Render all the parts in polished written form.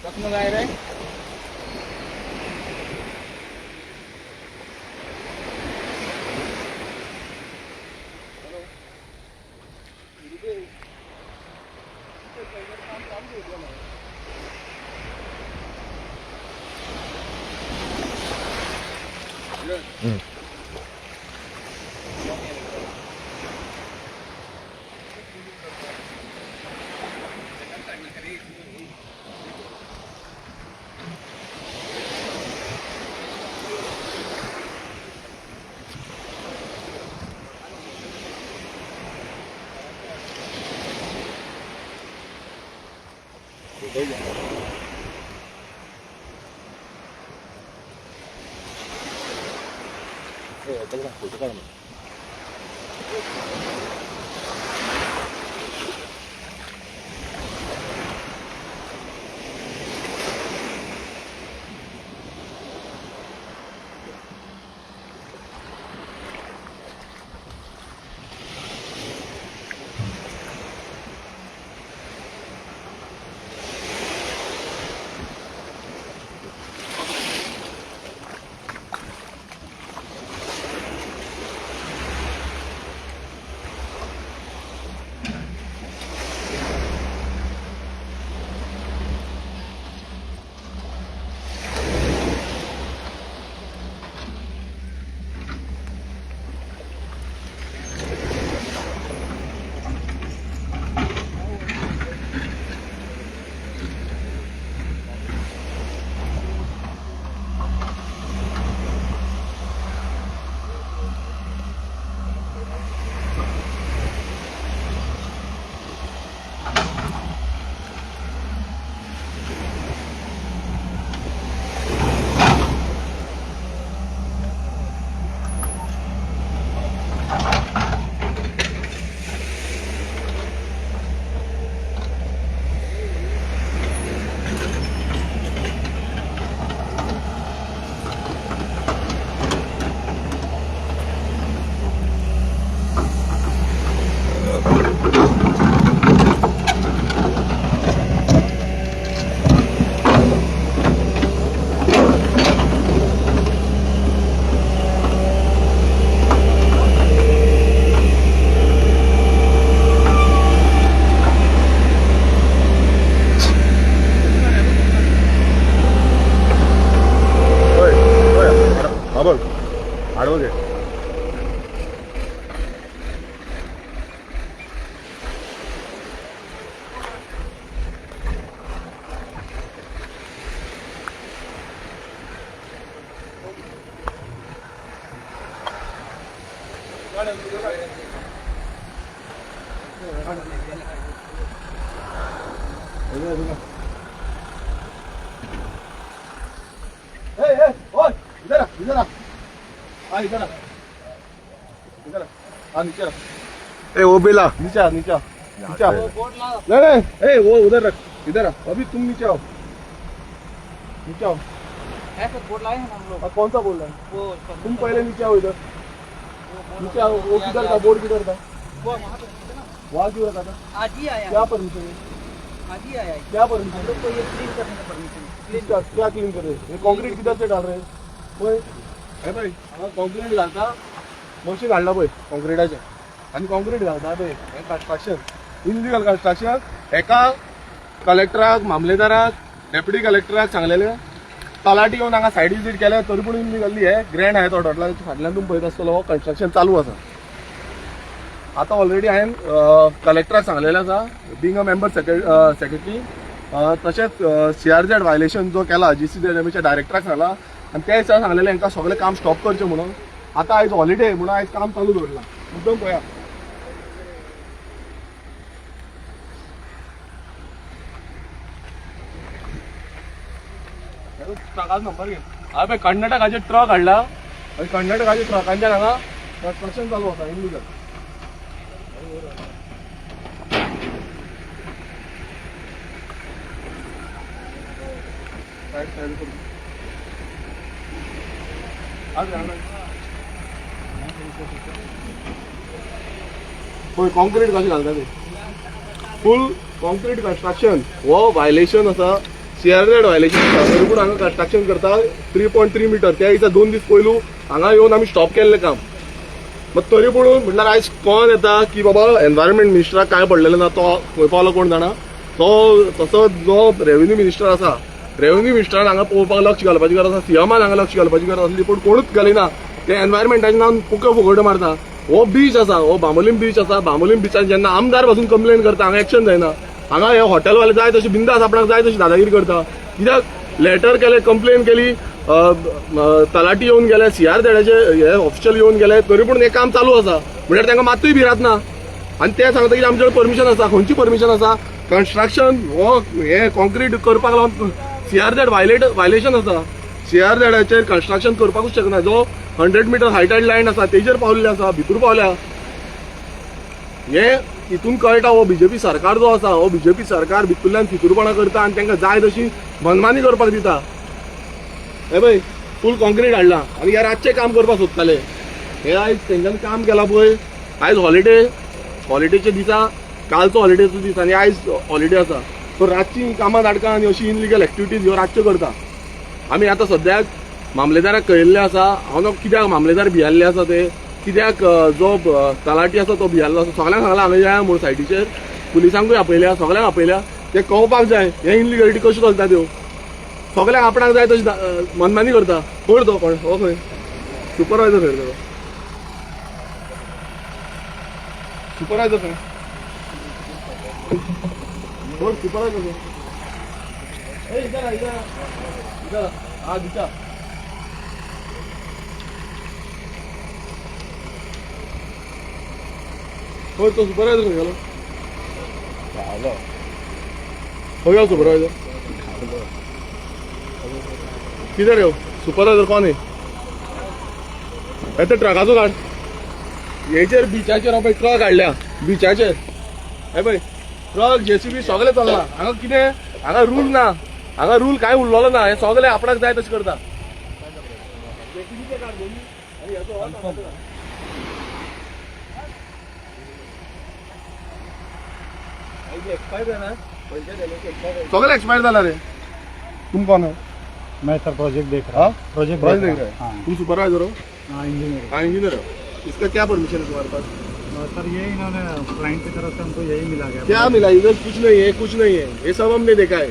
चकमक आहे रे. फोटो काढ ना. होय होय, हा बघ, आडवं घे. ए, ए, ओय, इधर आ, इधर आ. आ, इधर आ. इधर आ. आ, नीचे आ. ए, वो बेला, नीचे आ, नीचे आ. नीचे आ. नहीं नहीं, ए, वो उधर रख, इधर आ. अभी तुम नीचे आओ, नीचे आओ. ऐसा बोर्ड लाए हैं ना हम लोग. अब कौन सा बोल रहा है? वो तुम पहले नीचे आओ, इधर नीचे आओ. वो किधर था बोर्ड, किधर था? वो वहाँ पे रखा था ना. वहाँ क्यों रखा था? आज ही आया. क्या परमिशन है? आज ही आया है. क्या परमिशन? हम लोग को ये क्लीन करने का परमिशन. क्या क्या क्लीन कर रहे हैं? ये कंक्रीट किधर से डाल रहे हैं? पळय, हे पळय, हांगा कॉन्क्रीट घालता, मशीन हाडला पळय कॉन्क्रिटाचें आनी कॉन्क्रीट घालता पळय. हें कन्स्ट्रक्शन, इलिगल कन्स्ट्रक्शन. हेका कलेक्टराक, मामलेदाराक, डेप्युटी कलेक्टराक सांगलेलें. तलाटी येवन हांगा सायड विजीट केल्या तरी पूण इलिगली हे ग्रँड हायत हॉटेला फाटल्यान तुमी पळयत आसतलो हो कन्स्ट्रक्शन चालू आसा. आतां ऑलरेडी हांवें कलेक्टराक सांगलेलें आसा, बींग अ मेंबर सेक्रेटरी, तशेंच सीआरझेड व्हायलेशन जो केला जीसीझेडएमएच्या डायरेक्टराक सांगला आनी त्या दिसा सांगलेलें हांकां सगळें काम स्टॉप करचें म्हणून. आतां आयज हॉलिडे म्हणून आयज काम चालू दवरलां. मुद्दम पळया, ट्रकाचो नंबर घे. हांवें पळय कर्नाटकाचे ट्रक हाडला आनी कर्नाटकाच्या ट्रकांच्यान हांगा कन्स्ट्रक्शन चालू आसा इलिगल. सायड सायड करून. पळय कॉन्क्रीट कशें घालता ते, फूल कॉन्क्रीट कन्स्ट्रक्शन. हो व्हायलेशन आसा. सीआरझेड व्हायलेशन आसा, तरी पूण हांगा कन्स्ट्रक्शन करता. 3.3 मिटर त्या दिसा 2 दीस पयलू हांगा येवन आमी स्टॉप केल्लें काम. मग तरी पूण म्हटल्यार आयज कोण येता की बाबा एनवायरमेंट मिनिस्टराक काय पडलेलें ना, तो खंय पावलो कोण जाणा. तो तसो जो रेव्हेन्यू मिनिस्टर आसा, रेव्हेन्यू मिनिस्टरान हांगा पळोवपाक लक्ष घालपाची गरज आसा, सीएमान हांगा लक्ष घालपाची गरज आसली, पूण कोणूच घालिना. ते एनवायरमेंटाच्या नांवान पुके फुगोट्यो मारता. हो बीच आसा, हो बांबोलीम बीच आसा. बांबोलीम बिचार जेन्ना आमदार पासून कंप्लेन करता, हांगा एक्शन जायना. हांगा हे हॉटेलवाले जाय तशी बिंदास आपणाक जाय तशी दादागिरी करता. कित्याक लेटर केले, कंप्लेन केली, तलाटी येवन गेले, सीआरझेडाचे हे ऑफिशियल येवन गेले, तरी पूण हें काम चालू आसा. म्हणल्यार तांकां मातूय भिरांत ना. आनी ते सांगता की आमचे कडेन परमिशन आसा. खंयची परमिशन आसा? कन्स्ट्रक्शन हो हे कॉन्क्रीट करपाक लागून सीआरझेड व्हायलेशन आसा. सीआरझेडाचेर कन्स्ट्रक्शन करपाकूच शकना. जो 100 मिटर हाय टायड लायन आसा तेजेर पावल्ले आसा, भितूर पावल्या. हे हितून कळटा, हो बीजेपी सरकार जो आसा, हो बीजेपी सरकार भितूरल्यान फितूरपणां करता आनी तांकां जाय तशी मनमानी करपाक दिता. हे पळय, फूल कॉन्क्रीट हाडला आनी हे रातचें काम करपाक सोदताले. हे आयज तेंच्यांनी काम केलां पळय. आयज हॉलिडे, हॉलिडेच्या दिसा, कालचो हॉलिडेचो दीस आनी आयज हॉलिडे आसा. सो रातची कामां नाटकां आनी अशी इनलिगल एक्टिविटीज ह्यो रातच्यो करता. आमी आतां सद्याक मामलेदाराक कळयल्लें आसा. हांव न्हू कित्याक मामलेदार भियाल्ले आसा ते, कित्याक जो तलाटी आसा तो भियाल्लो आसा. सगळ्यांक सांगलां हांगा या म्हूण सायटीचेर, पुलिसांकूय आपयल्या, सगळ्यांक आपयल्या. ते कळपाक जाय हे इनलिगलिटी कश्यो चलता त्यो. सगळ्यांक आपणाक जाय तशी मनमानी करता. कोण तो? कोण हो? खंय सुपरवायझर? खंय तो सुपरवायझर? खंय कोण सुपरवायझर? खंय? ए, इधर आ, इधर आ, इधर आ. हा दिसा. खंय तो सुपरवायझर? खंय गेलो? खंय गेलो सुपरवायझर? किधर है वो सुपरवायझर? कोण आहे? हे ते ट्रकाचो काड. हेचेर बिचाचेर हांव पळय ट्रक हाडल्या बिचाचेर. हे पळय ट्रक, जेसीबी सगळें चल्ला हांगा. कितें हांगा रूल ना, हांगा रूल कांय उरलेलो ना. हे सगळे आपणाक जाय तशें करता. जेसीबीचे काड दोन्ही आनी हेचो हो ट्रकाचो काड. एक्सपायर है ना, सगळे एक्सपायर जाला रे. तुम कौन हो? मैं सर प्रोजेक्ट देख रहा हाँ? हूँ। प्रोजेक्ट प्रोजेक्ट देख देख रहे रहा हैं? हूँ। तुम सुपरवाइजर हो? हाँ, इंजीनियर। हाँ, इंजीनियर हो. इसका क्या परमिशन है तुम्हारे पास? सर, ये इन्होंने क्लाइंट की तरफ से हमको यही मिला गया। क्या मिला? इधर कुछ नहीं है, कुछ नहीं है. ये सब हमने देखा है,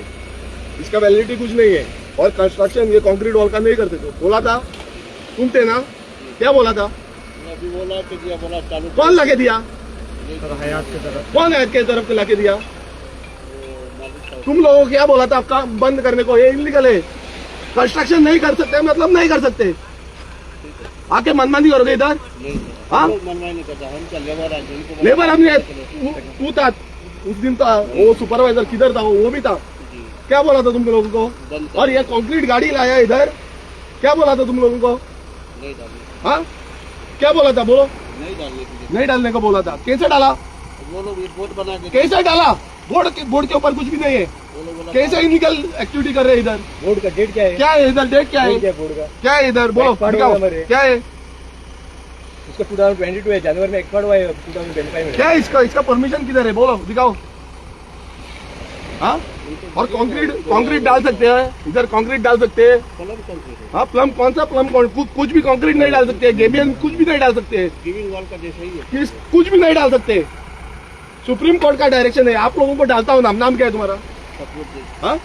इसका वैलिडिटी कुछ नहीं है. और कंस्ट्रक्शन ये कंक्रीट वॉल का नहीं करते. तो बोला था, तुम थे ना, क्या बोला था? अभी बोला कि दिया, बोला चालू। कौन लाके दिया? सर, हयात की तरफ। कौन है के तरफ से लाके दिया? तुम लोगों को क्या बोला था काम बंद करने को? ये इनलीगल है, कंस्ट्रक्शन नहीं कर सकते, मतलब नहीं कर सकते. आके मनमानी करोगे इधर? हाँ? मनमानी नहीं करता, हम क्या लेबर है जिनको। लेबर हमने तू था उस दिन था, वो सुपरवाइजर किधर था? वो भी था. क्या बोला था तुम लोगों को? बंद। और ये कंक्रीट गाड़ी लाया इधर, क्या बोला था तुम लोगों को? नहीं डालने। हाँ, क्या बोला था, बोलो। नहीं डालने के लिए। नहीं डालने को बोला था. कैसे डाला? वो लोग रिपोर्ट बना के कैसे डाला? बोर्ड के ऊपर कुछ भी नहीं है। वो लोग बोला। कैसे इलीगल एक्टिविटी कर रहे हैं इधर? बोर्ड का डेट क्या है? क्या है इधर? डेट क्या है? क्या बोर्ड का? क्या है इधर, बोलो। एक्सपायर दिखाओ। हुआ हमारे। क्या है? उसका 2022 है, जनवरी में एक्सपायर हुआ है, 2025 में। क्या है इसका? इसका परमिशन किधर है, बोलो, दिखाओ। हाँ, और कंक्रीट, कंक्रीट डाल सकते हैं इधर? कंक्रीट डाल सकते हैं? हाँ, प्लम कौन सा प्लम? कौन कुछ भी कंक्रीट नहीं डाल सकते। गेबियन कुछ भी नहीं डाल सकते। गिविंग वॉल का जैसा ही है। किस कुछ भी नहीं डाल सकते। सुप्रीम कोर्ट का डायरेक्शन है। आप लोगों को डालता हूँ। नाम, नाम क्या है तुम्हारा? हाँ,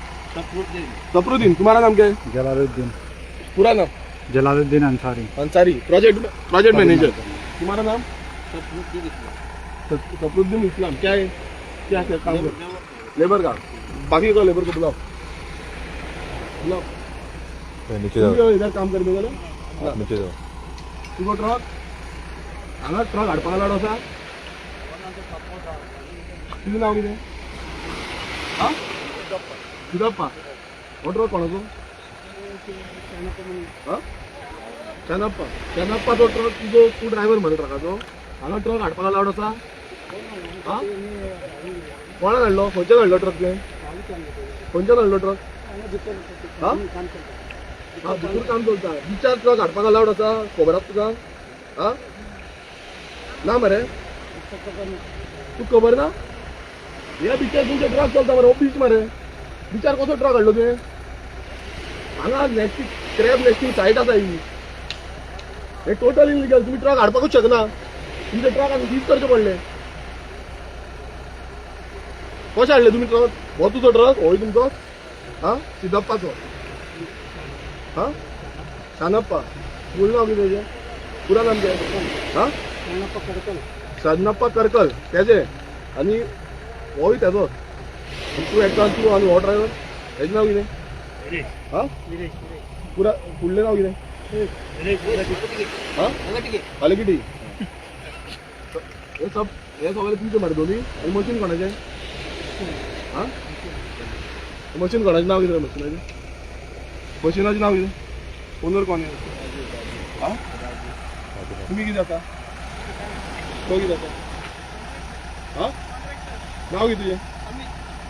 सफरुद्दीन। तुम्हारा नाम क्या है? जलालुद्दीन। पूरा नाम? Jalaluddin Ansari. Ansari, project project manager. तुम्हारा नाम? सफरुद्दीन इस्लाम। क्या है, क्या क्या काम कर? लेबर का। बाकी का लेबर को बुलाओ, बुलाओ। नीचे तुम जाओ। भी इधर काम करने वाले। नीचे जाओ। तुगो ट्रक हांगा ट्रक हाडपाक लाड आसा. तुजें नांव कितें? आं, सिदप्पा. हो ट्रक कोणाचो? आं, चॅनप्पा. चॅनप्पा, तो ट्रक तुजो? तूं ड्रायव्हर मरे ट्रकाचो? हांगा ट्रक हाडपाक लावड आसा? आं, कोणाक हाडलो? खंयच्यान हाडलो ट्रक तुवें? खंयच्यान हाडलो ट्रक? आं आं, भितूर काम चलता. बिचार ट्रक हाडपाक अलावड आसा, खबर आसा तुका? आं, ना मरे, तुका खबर ना? ह्या बिचार तुमचे ट्रक चलता मरे. हो बीच मरे. बिचार कसो ट्रक हाडलो तुवें? हांगा नेस्टिंग, क्रॅब नेस्टिंग सायट आसा ही. हे टोटल इलिगल. तुमी ट्रक हाडपाकूच शकना. तुमचे ट्रक आमी सीज करचे पडले. कशें हाडले तुमी ट्रक? हो तुजो ट्रक? होय तुमचो? हा, सिद्धप्पाचो? हा, शानप्पा. फूल नाव कितें तेजें? पुरा नाम कितें? हा, शानप्पा करकल तेजें. आनी होय तेजोच. तूं एकटो आनी तूं आनी हो ड्रायव्हर, हेजें नांव कितें? हा, पुरा फुडलें नांव कितें? हा, अलेकिटी. हे सब, हे सगळे तुमचे मरे दोन्ही. आनी मशीन कोणाचें? हा, मशीन कोणाचें? नांव कितें मशिनाचें? मशिनाचें नांव कितें? ओनर कोण? हा, तुमी कितें जाता? तो कितें जाता? हा, नांव कितें तुजें?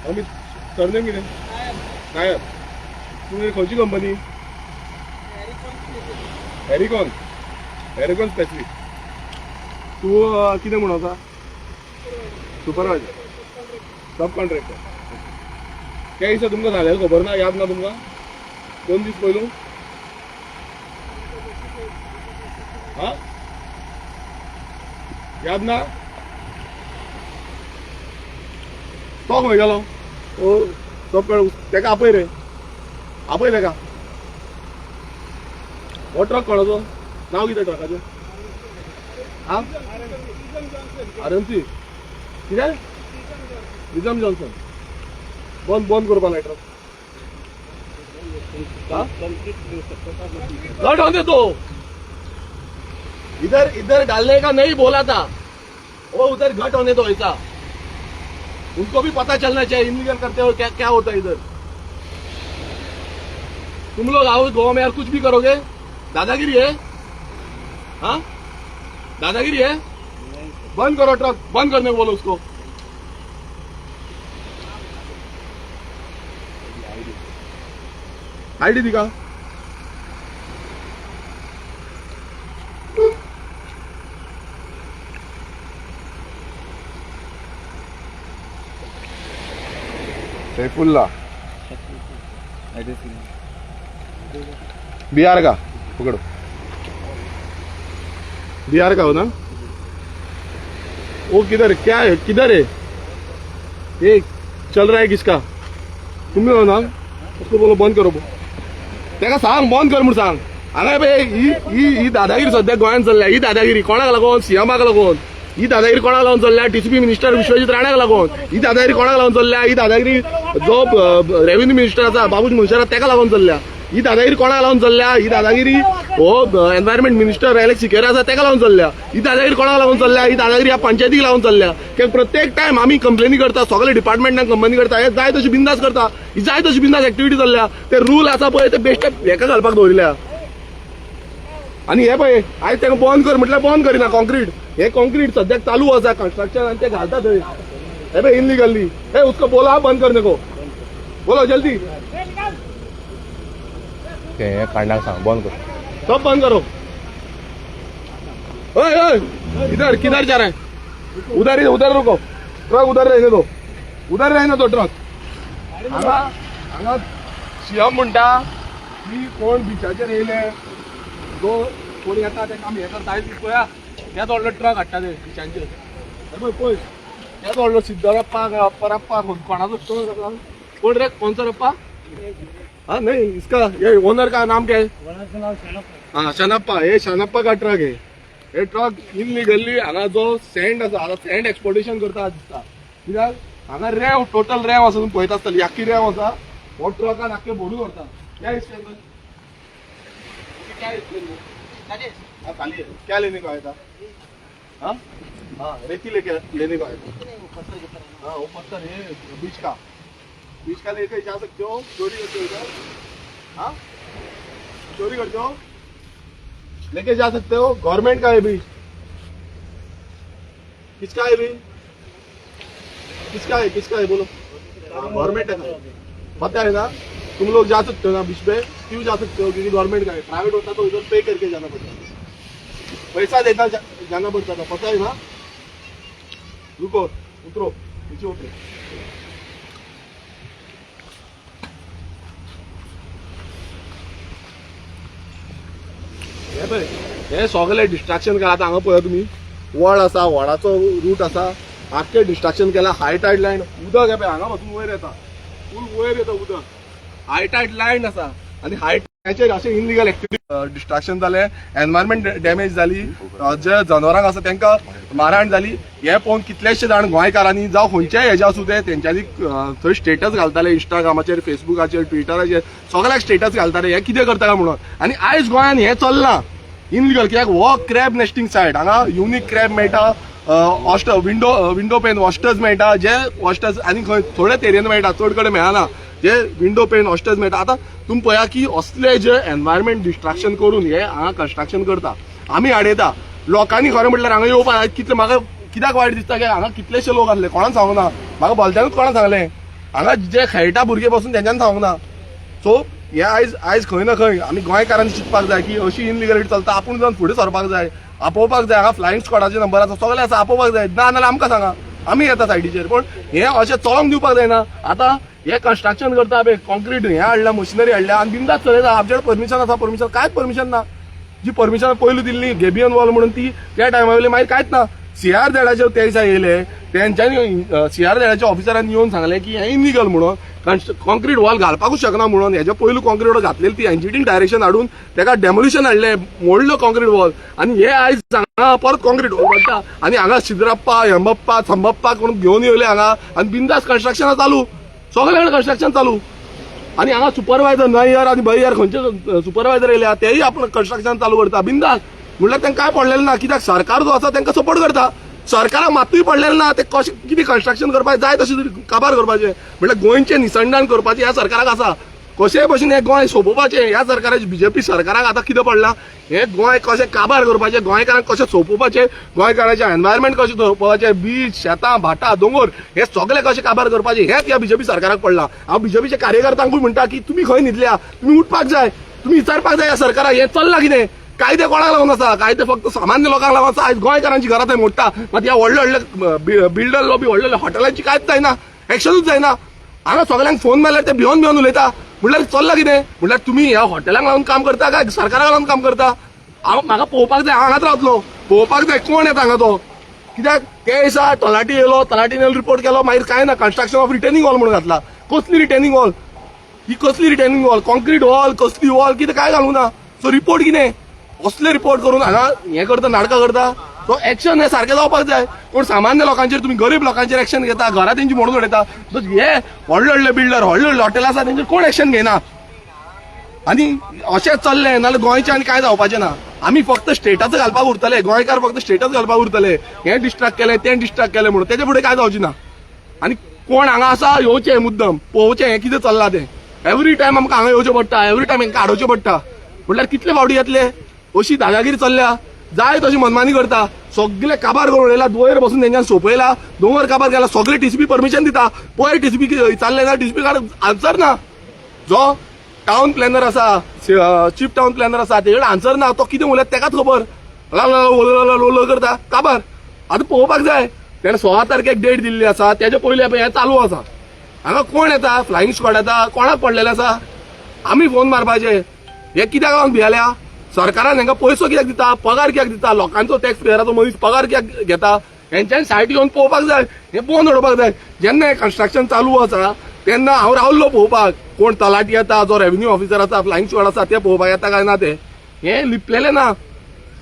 अमित. सरनेम कितें? नायर. तुमी खंयची कंपनी? एरिकॉन. एरिकॉन स्पेसिफीक. तूं कितें म्हणून आसा? सुपरवायजर, सब कॉन्ट्रॅक्टर. त्या दिसा तुमकां सांगलेलें खबर ना? याद ना तुमकां? 2 दीस पयलू? हा, याद ना? तो खंय गेलो? ओ सब, तेका आपय रे, आपय तेका. हो ट्रक कोणाचो? नांव कितें ट्रकाचें? हा, आरएमसी कितें? Regime Johnson. बंद बंद करपा लाय ट्रक. घट होने दो. इधर इधर डालने का नहीं बोला था वो. उधर घट होने दो. ऐसा उनको भी पता चलना चाहिए, इनलीगल करते हो, क्या क्या होता है इधर. तुम लोग आओ गोवा में यार, कुछ भी करोगे. दादागिरी है? हाँ, दादागिरी है? बंद करो ट्रक. बंद करने को बोलो उसको. आईडी दिखा. सैफुल्ला, बिहार का. पकड़ो. बिहार का हो ना? वो किधर, क्या है, किधर है ये चल रहा है? किसका? तुम्ही हो ना? उसको बोलो बंद करो. तेका सांग, बंद कर म्हूण सांग. हांगा पळय, ही ही ही दादागिरी सध्या गोंयांत चल्ल्या. ही दादागिरी कोणाक लागून? सीएमाक लागून. ही दादागिरी कोणाक लागून चल्ल्या? टीसीपी मिनिस्टर विश्वजीत राण्याक लागून. ही दादागिरी कोणाक लागून चल्ल्या? ही दादागिरी जो रेव्हेन्यू मिनिस्टर आसा, बाबूश मुंशेरात, तेका लागून चल्ल्या. ही दादागिरी कोणाक लागून चल्ल्या? ही दादागिरी हो एन्वायरमेंट मिनिस्टर एलेक्स सिकेरा आसा, तेका लागून चल्ल्या. ही दादागिरी कोणाक लागून चल्ल्या? ही दादागिरी ह्या पंचायतीक लागून चल्ल्या. कित्याक प्रत्येक टायम आमी कंप्लेनी करता, सगळे डिपार्टमेंटाक कंप्लेनी करता, हे जाय तशी बिंदास करता. ही जाय तशी बिंदास एक्टिविटी चल्ल्या. ते रूल आसा पळय, ते बेश्टे हेका घालपाक दवरिल्या. आनी हे पळय, आयज तांकां बंद कर म्हटल्यार बंद करिना. कॉन्क्रीट, हे कॉन्क्रीट सद्याक चालू आसा कन्स्ट्रक्शन आनी ते घालता थंय. हे पळय, इनलिगली. हे, उसको बोला बंद करने को, बोलो जल्दी. ते हे काडण्याक सांग, बंद कर. सब बंद करो. ओए ओए, इधर किधर जा रहे हैं? उधर ही, उधर रुको. ट्रक उधर रहने दो, उधर रहने दो ट्रक. हांगा हांगा सीएम म्हणटा की कोण बिचाचेर येयले, जो कोण येता ते काम हे करता. आयज पळया, तेच व्हडलो ट्रक हाडटा ते बिचांचेर. पळय पळय, तेच व्हडलो सिद्धरप्पा परप्पा कोणाचो ट्रक आसा. कोण रे? कोणचो रप्पा? हाँ, नहीं, इसका ये ओनर का नाम क्या है? हाँ, शनप्पा. हे शनप्पा का ट्रक है. हे ट्रक इनलिगली हांगा जो सँड आसा, हांगा सँड एक्सपोर्टेशन करता दिसता. कित्याक हांगा रेंव, टोटल रेंव आसा. तुमी पळयता आसतली, आख्खी रेंव आसा. हो ट्रकान आख्खे भरून व्हरता. क्या इसके अंदर क्या है? इसके अंदर हाँ, खाली है. क्या लेने को आया था? हाँ हाँ, रेती लेके लेने को आया था. हाँ, वो पत्थर है बीच का. बीच का लेके जा सकते हो? चोरी करते हो इधर? हाँ, चोरी करते हो? लेके जा सकते हो? गवर्नमेंट का है बीच. किसका है बीच? किसका है, किसका है, बोलो. गवर्नमेंट है ना? पता है ना? तुम लोग जा सकते हो ना बीच पे? क्यों जा सकते हो? क्योंकि गवर्नमेंट का है. प्राइवेट होता तो इधर पे करके जाना पड़ता, पैसा देना जाना पड़ता था. पता है ना? रुको, उतरो, नीचे उतरो. पळय हे सगळे डिस्ट्रक्शन केलां. आतां हांगा पळया तुमी, वड आसा, वडाचो रूट आसा, आख्खें डिस्ट्रक्शन केलां. हाय टायड लायन उदक हे पळय हांगा पासून वयर येता, फूल वयर येता उदक. हाय टायड लायन आसा आनी हाय हेचेर अशें इनलिगल एक्टिविटी डिस्ट्रक्शन जालें, एनवायरमेंट डॅमेज जाली, जे जनावरांक आसा तांकां मारहाण जाली. हें पळोवन कितलेशे जाण गोंयकारांनी जावं खंयच्याय हेजे आसूं ते तेंच्यांनी थंय स्टेटस घालताले, इंस्टाग्रामाचेर, फेसबुकाचेर, ट्विटराचेर सगळ्याक स्टेटस घालताले, हें कितें करता काय म्हणून. आनी आयज गोंयान हें चल्लां इनलिगल, कित्याक हो क्रॅब नेस्टिंग सायट. हांगा युनीक क्रॅब मेळटा, ऑस्टर विंडो पेन ऑस्टर्स मेळटा, जे ऑस्टर्स आनी खंय थोड्याच एरियन मेळटा, चड कडेन मेळना. जे विंडो पेन ऑस्टर्स मेळटा. आतां तुमी पळया की असले जे एनवायरमेंट डिस्ट्रक्शन करून हे हांगा कन्स्ट्रक्शन करता, आमी आडयता लोकांनी. खरें म्हटल्यार हांगा येवपाक कितले, म्हाका कित्याक वायट दिसता की हांगा कितलेशे लोक आसले, कोणाक सांगूंक ना. म्हाका भलत्यानूच कोणा सांगलें, हांगा जे खेळटा भुरगे पासून तेंच्यान सांगूंक ना. सो हे आयज खंय ना खंय आमी गोंयकारांनी चिंतपाक जाय की अशी इनलिगलिटी चलता, आपूण जावन फुडें सरपाक जाय, आपोवपाक जाय. हांगा फ्लायंग स्क्वॉडाचे नंबर आसा, सगळे आसा, आपोवपाक जाय. ना जाल्यार आमकां सांगा, आमी येता सायडीचेर. पण हे अशें चलोंक दिवपाक जायना. आतां हे कन्स्ट्रक्शन करता पळय, कॉन्क्रीट हें हाडल्या, मशिनरी हाडल्या आनी बिंदास चलयता. आमचे कडेन परमिशन आसा, परमिशन कांयच परमिशन ना. जी परमिशन पयलू दिल्ली गेबियन वॉल म्हणून, ती त्या टायमा वयली, मागीर कांयच ना. सीआर झेडाचेर त्या दिसा येयले, तेंच्यांनी सीआर झेडाच्या ऑफिसरांनी येवन सांगलें की हें इलिगल म्हणून, कॉन्क्रीट वॉल घालपाकूच शकना म्हणून. हेच्या पयलू कॉन्क्रीट घातलेली ती एनजीटीन डायरेक्शन हाडून तेका डेमोलिशन हाडलें, मोडलो कॉन्क्रीट वॉल. आनी हे आयज हांगा परत कॉन्क्रीट वॉल घालता आनी हांगा सिद्रप्पा, हेमप्पा, थंबप्पा करून घेवन येयले हांगा आनी बिंदास कन्स्ट्रक्शनां चालू, सगळे कडेन कन्स्ट्रक्शन चालू. आनी हांगा सुपरवायझर नयर आनी भैयर खंयचे सुपरवायझर येयल्या, तेय आपण कन्स्ट्रक्शन चालू करता बिंदास. म्हणल्यार तांकां काय पडलेलें ना, कित्याक सरकार जो आसा तांकां सपोर्ट करता. सरकाराक मातूय पडलेलें ना, ते कशें कितें कन्स्ट्रक्शन करपाक जाय तशें काबार करपाचें. म्हणल्यार गोंयचें निसंडान करपाचें ह्या सरकाराक आसा. कशेय भशेन हें गोंय सोंपोवपाचें ह्या सरकाराचें, बीजेपी सरकाराक आतां कितें पडलां, हें गोंय कशें काबार करपाचें, गोंयकारांक कशें सोंपोवपाचें, गोंयकारांचें एनवायरमेंट कशें सोंपोवपाचें, बीच, शेतां, भाटां, दोंगर हे सगळे कशें काबार करपाचें, हेंच ह्या बीजेपी सरकाराक पडलां. हांव बीजेपीच्या कार्यकर्त्यांकूय म्हणटा की तुमी खंय न्हिदल्या? तुमी उठपाक जाय, तुमी विचारपाक जाय ह्या सरकाराक, हें चल्लां कितें? कायदे कोणाक लागून आसा? कायदे फक्त सामान्य लोकांक लागून आसा. आयज गोंयकारांची घरां थंय मोडटा, मात ह्या व्हडले व्हडले बिल्डर लॉबी, व्हडले व्हडले हॉटेलांची कांयच जायना, एक्शनूच जायना. हांगा सगळ्यांक फोन मारल्यार ते भिवन भिवन उलयता. म्हणल्यार चल्लां कितें? म्हणल्यार तुमी ह्या हॉटेलांक लागून काम करता काय सरकाराक लागून काम करता? हांव म्हाका पळोवपाक जाय, हांव हांगाच रावतलो, पळोवपाक जाय कोण येता हांगा तो. कित्याक ते दिसा तलाटी येयलो, तलाटीन रिपोर्ट केलो, मागीर कांय ना. कन्स्ट्रक्शन ऑफ रिटेनिंग वॉल म्हणून घातला. कसली रिटेनिंग वॉल ही? कसली रिटेनिंग वॉल? कॉन्क्रीट वॉल, कसली वॉल, कितें काय घालूं ना. सो रिपोर्ट कितें, असले रिपोर्ट करून हांगा हें करता, नाटकां करता. सो एक्शन हे सारकें जावपाक जाय. कोण सामान्य लोकांचेर, तुमी गरीब लोकांचेर एक्शन घेता, घरां तेंची मोडून उडयता. हे व्हडले व्हडले बिल्डर, व्हडले व्हडले हॉटेल आसा, तेंचेर कोण एक्शन घेयना. आनी अशेंच चल्लें नाजाल्यार गोंयचें आनी कांय जावपाचें ना. आमी फक्त स्टेटस घालपाक उरतले, गोंयकार फक्त स्टेटस घालपाक उरतले, हें डिस्ट्रक्ट केलें, तें डिस्ट्रक्ट केलें म्हणून. तेच्या फुडें कांय जावचें ना. आनी कोण हांगा आसा येवचें, मुद्दम पळोवचें हें कितें चल्लां तें. एवरी टायम आमकां हांगा येवचें पडटा, एवरी टायम हांकां आडोवचें पडटा. म्हणल्यार कितले फावटी येतले? अशी दादागिरी चल्ल्या, जाय तशी मनमानी करता, सगळे काबार करून उडयला. वयर बसून तेंच्यान सोंपयला, दोंगर काबार केला. सगळे टीसीपी परमिशन दिता. पयर टीसीपी विचारलें ना, टीसीपी काड आन्सर ना. जो टावन प्लॅनर आसा, चीफ टावन प्लॅनर आसा, तेजे कडेन आन्सर ना. तो कितें उलयता तेकाच खबर, लो करता काबार. आतां पळोवपाक जाय, तेणें 16 तारखेक डेट दिल्ली आसा, तेजे पयलीं हें चालू आसा. हांगा कोण येता? फ्लायिंग स्क्वॉड येता? कोणाक पडलेलें आसा? आमी फोन मारपाचे. हे कित्याक लागून भियेल्या? सरकारान हांकां पयसो कित्याक दिता? पगार कित्याक दिता? लोकांचो टॅक्स पेयराचो मनीस पगार कित्याक घेता? हेंच्यानी सायट येवन पळोवपाक जाय, हें बंद उडोवपाक जाय. जेन्ना हें कन्स्ट्रक्शन चालू आसा तेन्ना हांव रावल्लो पळोवपाक, कोण तलाटी येता, जो रेव्हेन्यू ऑफिसर आसा, फ्लायिंग स्क्वॉड आसा, ते पळोवपाक येता काय ना. ते हें लिपलेलें ना,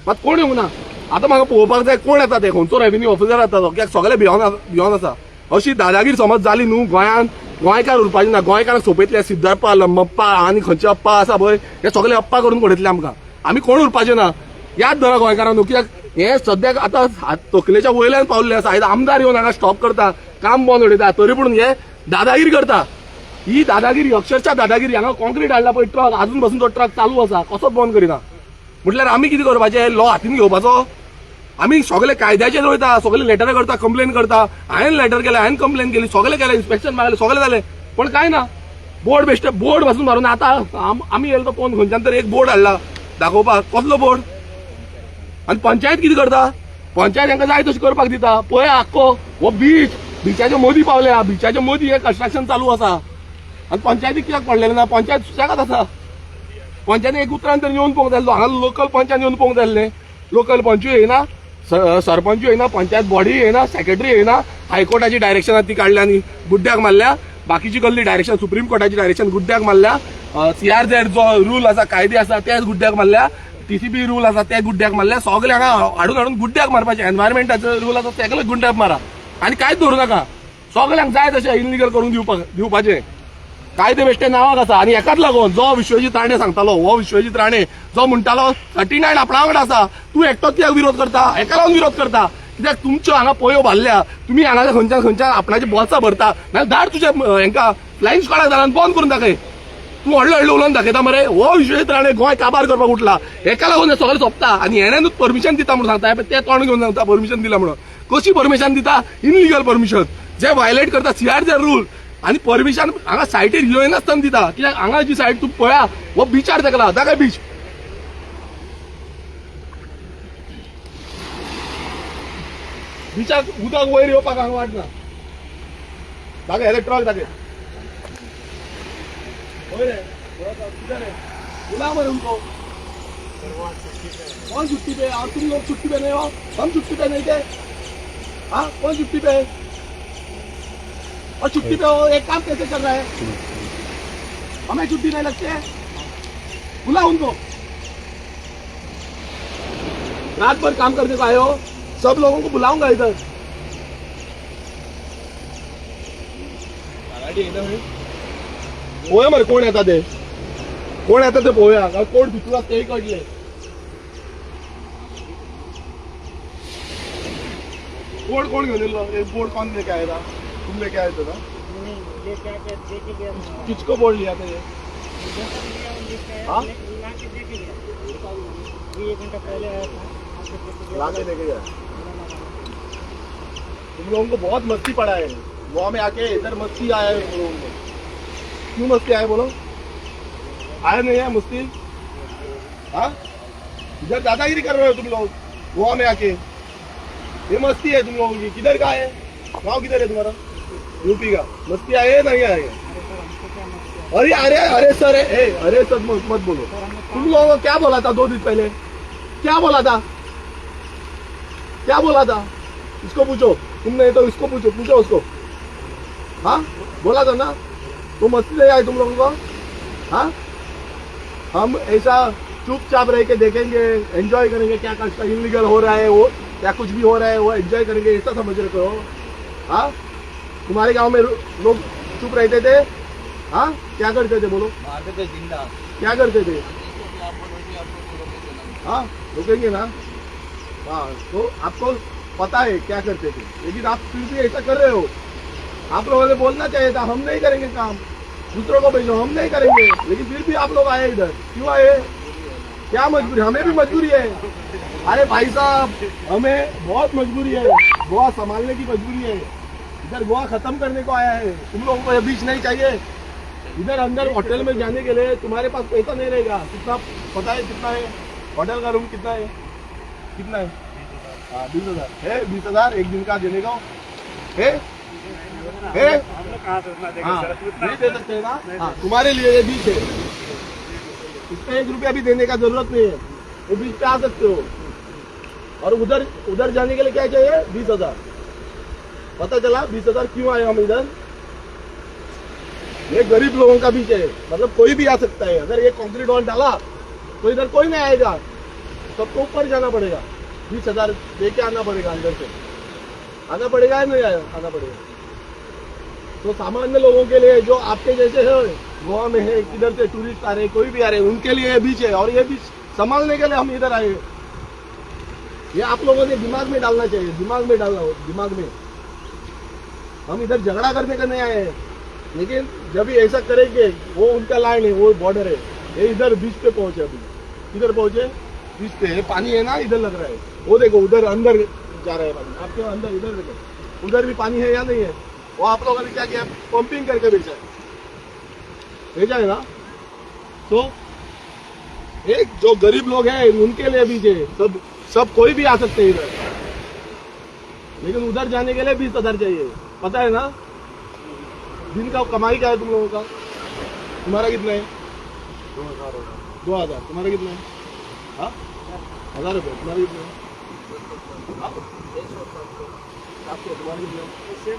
मात कोण येवंक ना. आतां म्हाका पळोवपाक जाय कोण येता ते, खंयचो रेव्हेन्यू ऑफिसर येता तो, कित्याक सगळे भिवन भिवन आसा. अशी दादागिरी समज जाली न्हू गोंयांत, गोंयकार उरपाचे ना. गोंयकारांक सोंपयतले. सिद्धाप्पा, लंबप्पा आनी खंयचे अप्पा आसा पळय, हे सगळे अप्पा करून उडयतले आमकां. आमी कोण उरपाचे ना, याद धरा गोंयकारांनो. कित्याक हे सद्याक आतां तकलेच्या वयल्यान पावल्ले आसा. आयज आमदार येवन हांगा स्टॉप करता, काम बंद उडयता, तरी पूण हे दादागिरी करता. ही दादागिरी, अक्षरशः दादागिरी. हांगा कॉन्क्रीट हाडला पळय ट्रक, अजून बसून तो ट्रक चालू आसा, कसोच बंद करिना. म्हटल्यार आमी कितें करपाचें? लॉ हातीन घेवपाचो? आमी सगळे कायद्याचेर वयता, सगळे लेटरां करता, कंप्लेन करता. हांवें लेटर केलें, हांवें कंप्लेन केली, सगळें केलें, इन्स्पेक्शन मागलें, सगळें जालें, पण कांय ना. बोर्ड बेश्टे बोर्ड पासून मारून. आतां आमी येयलो तो पळोवन खंयच्यान तरी एक बोर्ड हाडला दाखोवपाक. कसलो बोर्ड? आनी पंचायत कितें करता? पंचायत हांकां जाय तशें करपाक दिता. पळय, आख्खो हो बीच, बिचाच्या मदीं पावल्या, बिचाच्या मदीं हें कन्स्ट्रक्शन चालू आसा आनी पंचायतीक कित्याक पडलेलें ना? पंचायत सुशेगाद आसा. पंचानी एक उतरान तरी येवन पळोवंक जाय आसलो. हांगा लोकल पंचान येवन पळोवंक जाय आसलें. लोकल पंचूय येयना, सरपंचूय येयना, पंचायत बॉडी येयना, सेक्रेटरी येयना. हायकोर्टाची डायरेक्शन ती काडल्या आनी गुड्ड्याक मारल्या. बाकीची कसली डायरेक्शन, सुप्रीम कोर्टाची डायरेक्शन गुड्ड्याक मारल्या. सीआरझेड जो रूल आसा, कायदे आसा, ते गुड्ड्याक मारल्या. टीसीबी रूल आसा ते गुड्ड्याक मारल्या. सगळे हांगा हाडून हाडून गुड्ड्याक मारपाचे. एनवायरमेंटाचो रूल आसा सगळे गुड्ड्याक मारा आनी कांयच दवरूं नाका. सगळ्यांक जाय तशें इलिगल करून दिवपाक दिवपाचें. कायदे बेश्टे नांवाक आसा. आनी एकाच लागून जो विश्वजीत राणे सांगतालो, हो विश्वजीत राणे जो म्हणटालो 39 आपणा वांगडा आसा, तूं एकटोच कित्याक विरोध करता? एका लागून विरोध करता कित्याक तुमच्यो हांगा पोयो भरल्या. तुमी हांगा खंयच्यान खंयच्यान आपणाचे बोल्सां भरता. नाल्यार धाड तुजे हेंका फ्लायंग स्क्वॉडाक धाड आनी बंद करून दाखय. तूं व्हडलो व्हडलो उलोवन दाखयता मरे. हो विश्वजीत राणे गोंय काबार करपाक उठला. हेका लागून हें सगळें सोंपता. आनी हेणेनूच परमिशन दिता म्हणून सांगता. ते तोंड घेवन सांगता परमिशन दिला म्हणून. कशी परमिशन दिता? इनलिगल परमिशन जे व्हायलेट करता सीआरझेड रूल. आनी परमिशन हांगा सायटीर येयनासतना दिता. कित्याक हांगा जी सायट तूं पळया, हो बिचार तेका दाखय बीच. बिचाक उदक वयर येवपाक हांगा वाट ना. दाखय हे ट्रक दाखय. वयर रे, किधर है? बुला मरे उनको. कौन छुट्टी पे है? और तुम लोग छुट्टी पे नहीं हो? हम छुट्टी पे नहीं थे? हाँ, कौन छुट्टी पे है? और छुट्टी पे हो, एक काम कैसे चल रहा है? हमें छुट्टी नहीं लगती है? बुला उनको. रात भर काम करने को आए हो. सब लोगों को बुलाऊंगा इधर. पळोवया मरे कोण येता ते, कोण येता ते पळोवया. कारण कोण भितर आसा तेय कळटले. बोर्ड कोण घेऊन येयल्लो? एक बोर्ड कोण लेके आया था? तुम लेके आए थे ना? नहीं, लेके आके देके गया मैं। किसको बोर्ड लिया था ये? लेके आया, हाँ? ला के देके गया। अभी 1 घंटा पहले आया था, आके देके गया। ला के लेके गया. तुम लोगों को बहुत मस्ती पड़ा है गोवा में आके. इधर मस्ती आया है तुम लोगों को. क्यों मस्ती आए बोलो? आया नहीं है मस्ती? हाँ, इधर दादागिरी कर रहे हो तुम लोग गोवा में आके. ये मस्ती है तुम लोगों की. किधर का है गाँव? किधर है तुम्हारा? यूपी का. मस्ती आए है नहीं आए? अरे अरे अरे सर, ए, अरे सर मत, मत बोलो. तुम लोगों को क्या बोला था 2 दिन पहले? क्या बोला था? क्या बोला था? इसको पूछो. तुम नहीं तो इसको पूछो. पूछो उसको. हाँ, बोला था ना? तो मस्ती नहीं आई तुम लोगों को? हाँ, हम ऐसा चुपचाप रह के देखेंगे, एंजॉय करेंगे. क्या कंस्ट्रक्शन इलीगल हो रहा है वो या कुछ भी हो रहा है, वो एंजॉय करेंगे, ऐसा समझ रहे हो? हाँ, तुम्हारे गांव में लोग चुप रहते थे? हाँ, क्या करते थे बोलो? मारते थे जिंदा. क्या करते थे? हाँ, रोकेंगे ना. हाँ, तो आपको पता है क्या करते थे, लेकिन आप फिर भी ऐसा कर रहे हो. आप लोगों ने बोलना चाहिए था, हम नहीं करेंगे काम, दूसरों को भेजो, हम नहीं करेंगे. लेकिन फिर भी आप लोग आए इधर. क्यों आए? क्या मजबूरी? हमें भी मजबूरी है. अरे भाई साहब, हमें बहुत मजबूरी है. गोवा संभालने की मजबूरी है. इधर गोवा खत्म करने को आया है. तुम लोगों को ये बीच नहीं चाहिए. इधर अंदर होटल में जाने के लिए तुम्हारे पास पैसा नहीं रहेगा. कितना पता है कितना है होटल का रूम? कितना है? कितना है? हाँ, 20,000 है. 20,000 एक दिन का देने का है? है? हम लोग कहाँ से उतना देंगे हाँ, सर? नहीं दे सकते ना. हाँ, तुम्हारे लिए ये बीच है. इसमें 1 रुपया भी देने का जरूरत नहीं है. वो बीच पे आ सकते हो. और उधर उधर जाने के लिए क्या चाहिए? 20,000. पता चला 20,000 क्यों आए हम इधर? ये गरीब लोगों का बीच है, मतलब कोई भी आ सकता है. अगर ये कंक्रीट वॉल डाला तो इधर कोई नहीं आएगा. सबको ऊपर जाना पड़ेगा, 20,000 दे के आना पड़ेगा. अंदर से आना पड़ेगा या नहीं आना पड़ेगा? तो सामान्य लोगों के लिए, जो आपके जैसे है, गोवा में है, किधर से टूरिस्ट आ रहे, कोई भी आ रहे, उनके लिए ये बीच है. और ये बीच संभालने के लिए हम इधर आए. ये आप लोगों ने दिमाग में डालना चाहिए. दिमाग में डालना हो, दिमाग में. हम इधर झगड़ा करने का नहीं आए हैं. लेकिन जब भी ऐसा करेंगे, वो उनका लाइन है, वो बॉर्डर है. ये इधर बीच पे पहुंचे अभी. किधर पहुंचे? Beach pay. ये पानी है ना, इधर लग रहा है. वो देखो, उधर अंदर जा रहा है पानी आपके अंदर. इधर देखो, उधर भी पानी है या नहीं है? वो आप लोगों ने क्या किया? पंपिंग करके भेजा है, भेजा है ना? तो एक जो गरीब लोग हैं उनके लिए बीच है. सब सब कोई भी आ सकते हैं इधर, लेकिन उधर जाने के लिए 20,000 चाहिए. पता है ना? दिन का कमाई क्या है तुम लोगों का? तुम्हारा कितना है? 2,000 होगा. 2000। तुम्हारा कितना है? हाँ, 1000 रुपये। तुम्हारा कितना है? 700। तुम्हारा कितना है?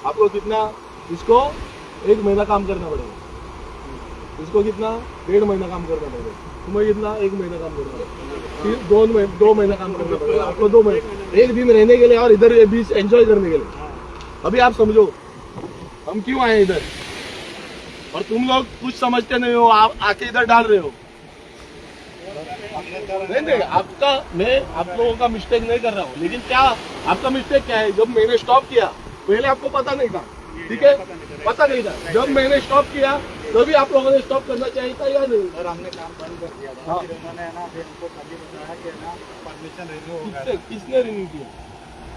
आपको कितना? इसको 1 महीना काम करना पड़ेगा। इसको कितना? 1.5 महीना काम करना पड़ेगा। तुम्हें कितना? 1 महीना काम करना पड़ेगा। 2 महीना काम करना पड़ेगा आपको। 2 महीने, 1 दिन रहने के लिए और इधर ये बीच एंजॉय करने के लिए। अभी आप समझो हम क्यों आए इधर, और तुम लोग कुछ समझते नहीं हो, आप आके इधर डाल रहे हो। नहीं नहीं, आपका, मैं आप लोगों का मिस्टेक नहीं कर रहा हूँ, लेकिन क्या आपका मिस्टेक क्या है? जब मैंने स्टॉप किया पहले आपको पता नहीं था, ठीक है, पता नहीं था। जब मैंने स्टॉप किया तभी आप लोगों ने स्टॉप करना चाहिए था या नहीं? सर हमने काम बंद कर दिया था। हाँ। फिर उन्होंने है ना, फिर हमको कल ही बताया कि है ना परमिशन रिन्यू हो गया। किसने रिन्यू किया?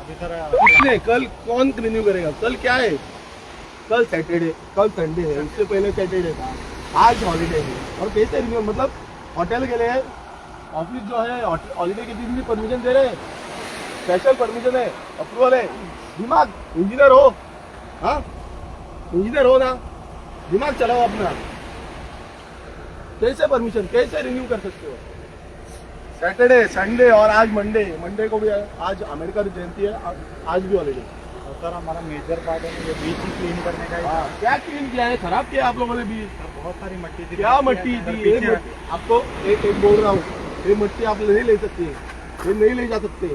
अभी सर किसने? कल कौन रिन्यू करेगा? कल क्या है? कल सैटरडे, कल संडे है, उससे पहले सैटरडे था, आज हॉलीडे है। और कैसे रिन्यू? मतलब होटल के लिए ऑफिस जो है हॉलीडे के दिन भी परमिशन दे रहे हैं, स्पेशल परमिशन है, अप्रूवल है। दिमाग, इंजीनियर हो, हाँ इंजीनियर हो ना, दिमाग चलाओ अपना। कैसे परमिशन, कैसे रिन्यू कर सकते हो? सैटरडे, संडे और आज मंडे। मंडे को भी है, आज अम्बेडकर जयंती है, आज भी हॉलीडे। और सर हमारा मेजर पार्ट है ये बीच ही क्लीन करने का ही था। हाँ, क्या क्लीन किया है? खराब किया आप लोगों ने बीच। सर बहुत सारी मट्टी थी। क्या मट्टी थी? ये मट्टी आपको एक एक बोल रहा हूँ, ये मट्टी आप नहीं ले सकते, ये नहीं ले जा सकते,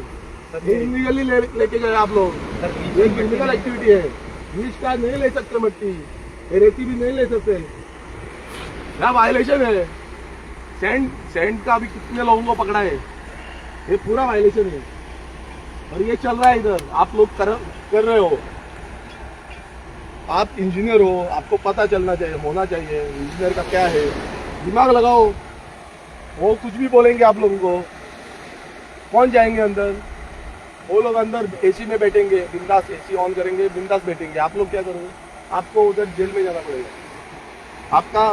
ये इलीगली लेके गए आप लोग। ये इलीगल एक्टिविटी है। बीच का नहीं ले सकते मट्टी, ये रेती भी नहीं ले सकते, क्या वायलेशन है। सैंड सैंड का भी कितने लोगों को पकड़ा है, ये पूरा वायलेशन है। और ये चल रहा है इधर, आप लोग कर रहे हो। आप इंजीनियर हो, आपको पता चलना चाहिए, होना चाहिए इंजीनियर का क्या है। दिमाग लगाओ। वो कुछ भी बोलेंगे आप लोगों को, कौन जाएंगे अंदर? वो लोग अंदर एसी में बैठेंगे, बिंदास एसी ऑन करेंगे, बिंदास बैठेंगे। आप लोग क्या करोगे? आपको उधर जेल में जाना पड़ेगा। आपका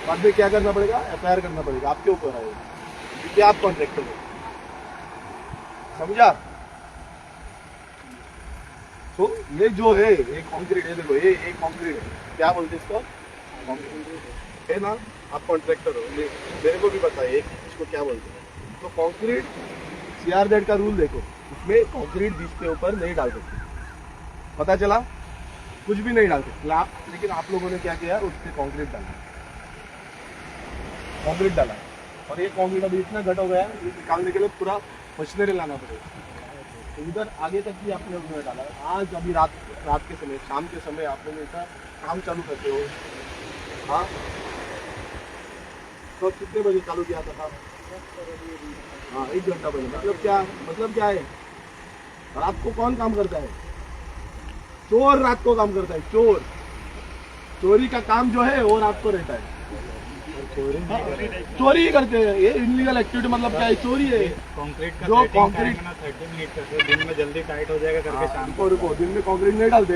बाद में क्या करना पड़ेगा? एफआईआर करना पड़ेगा, आपके ऊपर आएगा, क्योंकि आप कॉन्ट्रैक्टर हो। समझा? तो ये जो है ये कंक्रीट है, देखो ये कंक्रीट है, क्या बोलते हैं इसको? कंक्रीट है ना। आप कॉन्ट्रैक्टर हो, ये मेरे को भी बताइए इसको क्या बोलते हैं। तो कंक्रीट सीआरजेड का रूल देखो, उसमें कंक्रीट बीच के ऊपर नहीं डाल सकते, पता चला? कुछ भी नहीं डाल सकते। लेकिन आप लोगों ने क्या किया, उस पर कंक्रीट डाला, कंक्रीट डाला। और ये कंक्रीट अभी इतना घट हो गया है, ये निकालने के लिए पूरा मशीनरी लाना पड़ेगा। तो उधर आगे तक भी आपने लोगों ने डाला। आज अभी रात रात के समय, शाम के समय आप लोग ऐसा काम चालू करते हो। हाँ, तो कितने बजे चालू किया था काम? हाँ, 1 घंटा पहले। मतलब क्या, मतलब क्या है? रात को कौन काम करता है? चोर रात को काम करता है। चोर, चोरी का काम जो है वो रात को रहता है। चोरी ही करते हैं। ये इलीगल एक्टिविटी मतलब क्या है? चोरी है। कंक्रीट का जो कंक्रीट concrete- ना 30 मिनट करते, दिन में जल्दी टाइट हो जाएगा करके शाम रुको रुको, दिन में कंक्रीट नहीं डालते।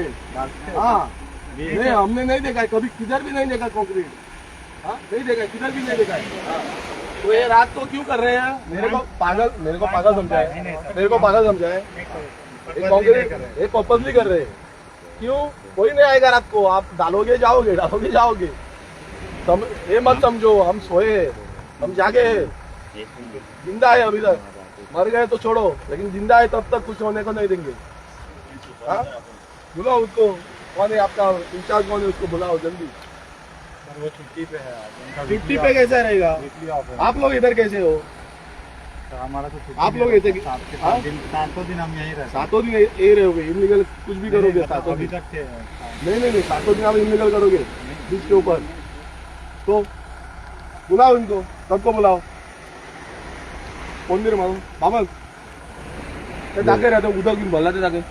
हाँ नहीं, हमने नहीं देखा है कभी, किधर भी नहीं देखा कंक्रीट। हाँ नहीं देखा है, किधर भी नहीं देखा है। हाँ। तो ये रात को क्यों कर रहे हैं? मेरे को पागल, मेरे को पागल समझा है, मेरे को पागल समझा है। ये कंक्रीट ये पर्पजली कर रहे हैं। क्यों? कोई नहीं आएगा रात को, आप डालोगे जाओगे, डालोगे जाओगे। ये मत समझो हम सोए हैं, हम जागे हैं, जिंदा है अभी तक। मर गए तो छोड़ो, लेकिन जिंदा है तब तक कुछ होने को नहीं देंगे। हाँ बुलाओ उसको, कौन है आपका इंचार्ज, कौन है उसको बुलाओ जल्दी। सर वो छुट्टी पे है आज, उनका छुट्टी पे कैसे रहेगा? वीकली ऑफ है। आप लोग इधर कैसे हो? सर, हमारा तो छुट्टी आप नहीं लोग रहता। ऐसे सात के हाँ? सात दिन, सातों दिन हम यहीं रहते हैं। सातों दिन ये रहोगे इलीगल, कुछ भी करोगे नहीं, सातों अभी दिन? तक थे। नहीं नहीं नहीं, सातों दिन आप इलीगल करोगे बीच के ऊपर। तो बुलाओ इनको, सबको बुलाओ। कोण रे मारू बाबा ते दाखय रे, आता उदक घेऊन भरला ते दाखय।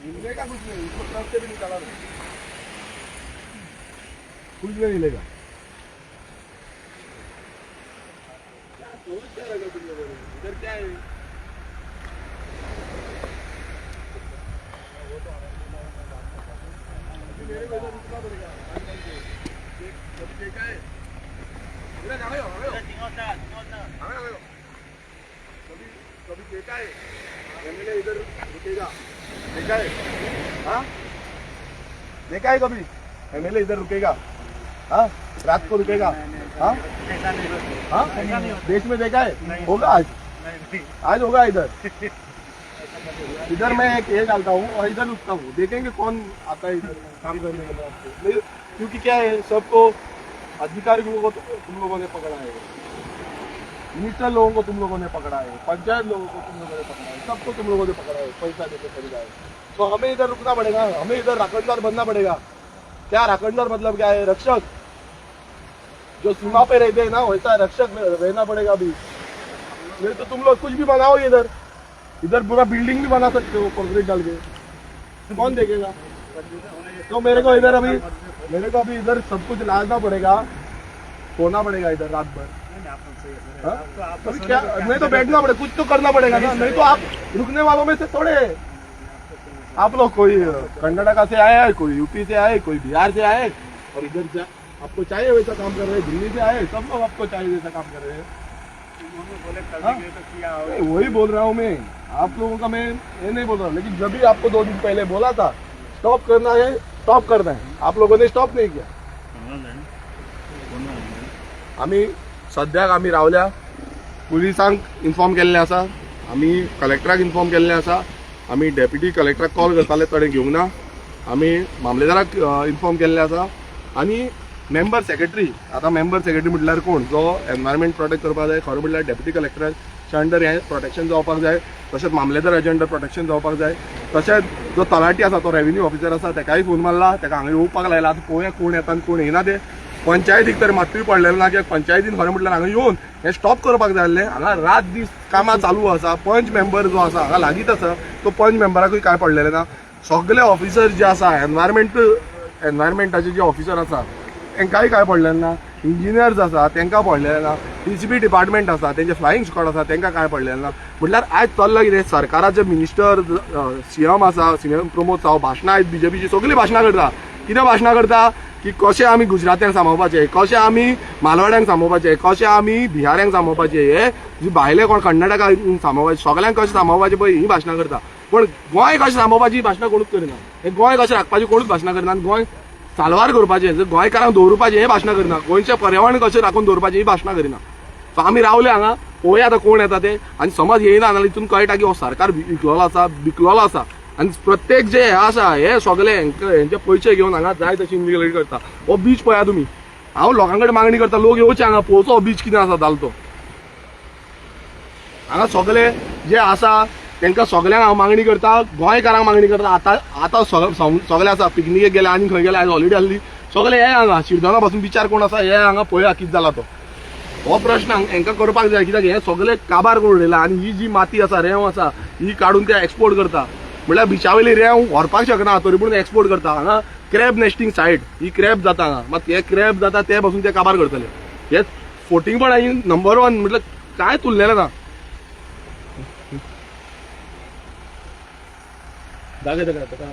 मिलने का कुछ नहीं, इसको ट्रक से भी निकाला नहीं, कुछ नहीं मिलेगा। क्या सोच क्या रखा तुम लोगों ने? इधर क्या है? अभी मेरे को इधर रुकना पड़ेगा। कभी देखा है? इधर आगे हो, आगे हो। आगे आगे हो। कभी कभी देखा है एमएलए इधर रुकेगा? देखा है? हाँ, देखा है कभी एमएलए इधर रुकेगा? हाँ, रात को रुकेगा? हाँ हाँ, देश में देखा है? होगा आज, आज होगा इधर। इधर मैं एक ये डालता हूँ और इधर रुकता हूँ, देखेंगे कौन आता है इधर काम करने के लिए आपको। नहीं, क्योंकि क्या है, सबको अधिकारियों को तो तुम लोगों ने पकड़ा है, मिनिस्टर लोगों को तुम लोगों ने पकड़ा है, पंचायत लोगों को तुम लोगों ने पकड़ा है, सबको तुम लोगों ने पकड़ा है, पैसा देके खरीदा है। तो हमें इधर रुकना पड़ेगा, हमें इधर राखणदार बनना पड़ेगा। क्या राखणदार मतलब क्या है? रक्षक, जो सीमा पे रहते हैं ना, वैसा रक्षक रहना पड़ेगा अभी। नहीं तो तुम लोग कुछ भी बनाओ इधर, इधर पूरा बिल्डिंग भी बना सकते हो कंक्रीट डाल के, कौन देखेगा? तो मेरे को इधर अभी, मेरे को अभी इधर सब कुछ लाना पड़ेगा, सोना पड़ेगा इधर रात भर। हाँ? अभी क्या, नहीं तो बैठना पड़ेगा, कुछ तो करना पड़ेगा ना, नहीं तो आप रुकने वालों में से थोड़े। आप लोग कोई कर्नाटका से आया है, कोई यूपी से आए, कोई बिहार से आए, और इधर से आपको चाहिए वैसा काम कर रहे हैं, दिल्ली से आए, सब लोग आपको चाहिए वैसा काम कर रहे हैं। हाँ? नहीं, वही बोल रहा हूँ मैं आप लोगों का, मैं ये नहीं बोल रहा हूँ, लेकिन जब भी आपको 2 दिन पहले बोला था स्टॉप करना है, स्टॉप करना है, आप लोगों ने स्टॉप नहीं किया। आमी सद्याक आमी रावल्या, पुलिसांक इन्फॉर्म केल्लें आसा, आमी कलेक्टराक इन्फॉर्म केल्लें आसा, आमी डेप्युटी कलेक्टराक कॉल करताले, ताणें घेवंक ना, आमी मामलेदाराक इन्फॉर्म केल्लें आसा, आनी मेंबर सेक्रेटरी, आतां मेंबर सेक्रेटरी म्हटल्यार कोण जो एनवायरमेंट प्रोटेक्ट करपाक जाय, खरें म्हटल्यार डेप्युटी कलेक्टराच्या अंडर हें प्रोटेक्शन जावपाक जाय, तशेंच मामलेदाराच्या अंडर प्रोटेक्शन जावपाक जाय, तशेंच जो तलाठी आसा तो रेवेन्यू ऑफिसर आसा तेकाय फोन मारला, तेका हांगा येवपाक लायला। आतां पळोवया कोण येता आनी कोण येना ते। पंचायतीक तर मातूय पडलेलें ना, कित्याक पंचायतीन खरें म्हटल्यार हांगा येवन हें स्टॉप करपाक जाय आसलें। हांगा रात दीस कामां चालू आसा, पंच मेंबर जो आसा हांगा लागींच आसा, तो पंच मेंबराकूय कांय पडलेलें ना। सगळे ऑफिसर जे आसा एनवायरमेंटाचे जे ऑफिसर आसा तेंकांय कांय पडलेलें ना, इंजिनियर्स आसा तेंकां पडलेलें ना, DCP department आसा तेंचे फ्लायिंग स्क्वॉड आसा तेंकां कांय पडलेलें ना। म्हटल्यार आयज चल्लां कितें, सरकाराचे मिनिस्टर CM आसा, CM Pramod Sawant भाशणां आयज बीजेपीची सगळीं भाशणां करता। कितें भाशणां करता की कशें आमी गुजरात्यांक सांबाळपाचें, कशें आमी मालवाड्यांक सांबाळपाचें, कशें आमी बिहाऱ्यांक सांबाळपाचें, हे जी भायले कोण कर्नाटका सांबाळपाचें, सगळ्यांक कशें सांबाळपाचें पळय ही भाशणां करता। पूण गोंय कशें सांबाळपाची ही भाशणां कोणूच करिना, हे गोंय कशें राखपाची कोणूच भाशणां करिना, आनी गोंय साल्वार करपाचें, गोंयकारांक दवरुपाचें हें भाशणां करिना, गोंयचें पर्यावरण कशें राखून दवरपाचें ही भाशणां करिना। सो आमी रावले हांगा, पळोवया आतां कोण येता ते, आनी समज येयना जाल्यार हितून कळटा की हो सरकार विकलोलो आसा, बिकलोलो आसा, आनी प्रत्येक जे हे आसा हे सगळे हेंचे पयशे घेवन हांगा जाय तशी इलिगल करता। हो बीच पळया तुमी, हांव लोकां कडेन मागणी करता लोक येवचे हांगा पळोवचो हो बीच कितें आसा जालो तो। हांगा सगळे जे आसा तांकां सगळ्यांक हांव मागणी करता, गोंयकारांक मागणी करता। आतां आतां सगळे आसा पिकनिकेक गेले आनी खंय गेले, आयज हॉलिडे आसली, सगळे हे हांगा शिरदोना पासून बिचार कोण आसा हे हांगा पळया कितें जाला तो। हो प्रश्न हांकां करपाक जाय, कित्याक हे सगळे काबार करून उडयला, आनी ही जी माती आसा रेंव आसा ही काडून ते एक्सपोर्ट करता, म्हळ्यार बिचावयली रेंव व्हरपाक शकना तरी पूण एक्सपोर्ट करता। हांगा क्रॅब नेस्टिंग सायट ही क्रॅब जाता हांगा, मात हे क्रॅब जाता ते पासून ते काबार करतले। हे फोटिंगपण हांवें नंबर 1 म्हटल्यार कांय तुल्लेलें ना। दाखय ताका ताका